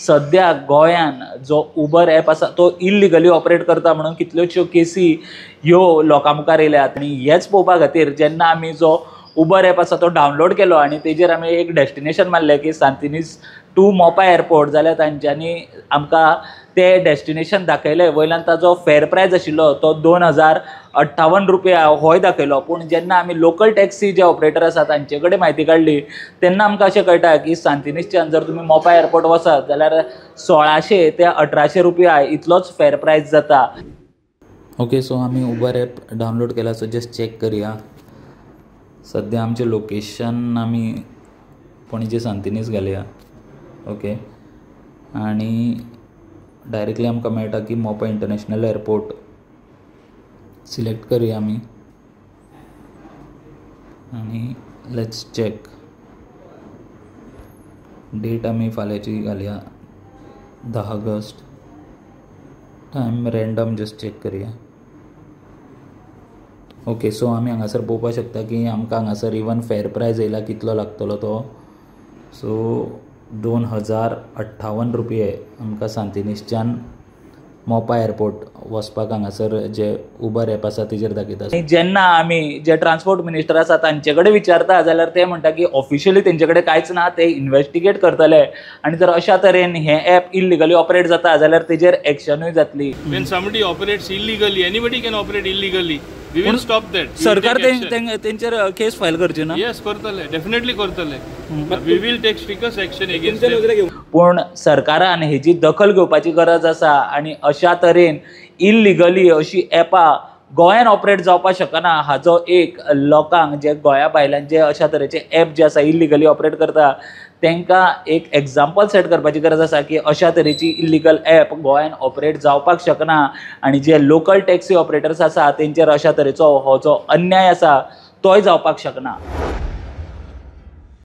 सद्या गोंयान जो उबर ॲप आसा तो इल्लिगली ऑपरेट करता म्हणून कितल्योश्यो केसी ह्यो लोकां मुखार येयल्यात. आनी हेच पळोवपा खातीर जेन्ना आमी जो उबर ॲप आसा तो डावनलोड केलो आनी तेजेर आमी एक डेस्टिनेशन मारलें की सांतिनेज टू मोपा एअरपोर्ट, जाल्यार तांच्यांनी आमकां ते डेस्टिनेशन दाखयलें. वयल्यान ताजो फेर प्रायज आशिल्लो तो 2058 रुपया होय दाखयलो. पूण जेन्ना आमी लोकल टॅक्सी जे ऑपरेटर आसा तांचे कडेन म्हायती काडली तेन्ना आमकां अशें कळटा की सांतिनेजच्यान जर तुमी मोपा एअरपोर्ट वचत जाल्यार 1600 ते 1800 रुपया इतलोच फेर प्रायज जाता. ओके, सो आमी उबर ॲप डावनलोड केला, सो जस्ट चॅक करया. सद्या आमचें लोकेशन आमी पणजे सांतिनेज घालया. ओके, आनी डायरेक्टली आमकां मेळटा की मोपा इंटरनॅशनल एअरपोर्ट सिलेक्ट करूया आमी आनी let's check. Date आमी फाल्यांची घालया 10 August. Time random just check करया. ओके, सो आमी हांगासर पळोवपाक शकता की आमकां हांगासर इवन फेर प्रायज येयला कितलो लागतलो तो. सो 2058 रुपये आमकां सांतिनेजच्यान मोपा एअरपोर्ट वचपाक हांगासर जे उबर ॲप आसा तेजेर दाखयता. जेन्ना आमी जे ट्रान्सपोर्ट मिनिस्टर आसा तांचे कडेन विचारता जाल्यार ते म्हणटा की ऑफिशियली तेंचे कडेन कांयच ना, ते इन्वेस्टिगेट करतले आनी जर अशा तरेन हें ॲप इल्लिगली ऑपरेट जाता जाल्यार तेजेर एक्शनूय जातली. When somebody operates illegally, anybody can operate illegally. We will stop that. सरकार तेंचेर केस फायल करची ना? Yes, करतले, डेफिनेटली करतले. We will take strictest action against them. पूण सरकारान हेजी दखल घेवपाची गरज आसा आनी अशा तरेन इल्लिगली अशी ॲपां गोंयान ऑपरेट जावपाक शकना हाजो एक लोकांक जे गोंया भायल्यान जे अशा तरेचे ॲप जे आसा इल्लिगली ऑपरेट करता तांकां एक एग्जाम्पल सेट करपाची गरज आसा की अशा तरेची इल्लिगल ॲप गोंयान ऑपरेट जावपाक शकना आनी जे लोकल टॅक्सी ऑपरेटर्स आसा तेंचेर अशा तरेचो हो जो अन्याय आसा तोय जावपाक शकना.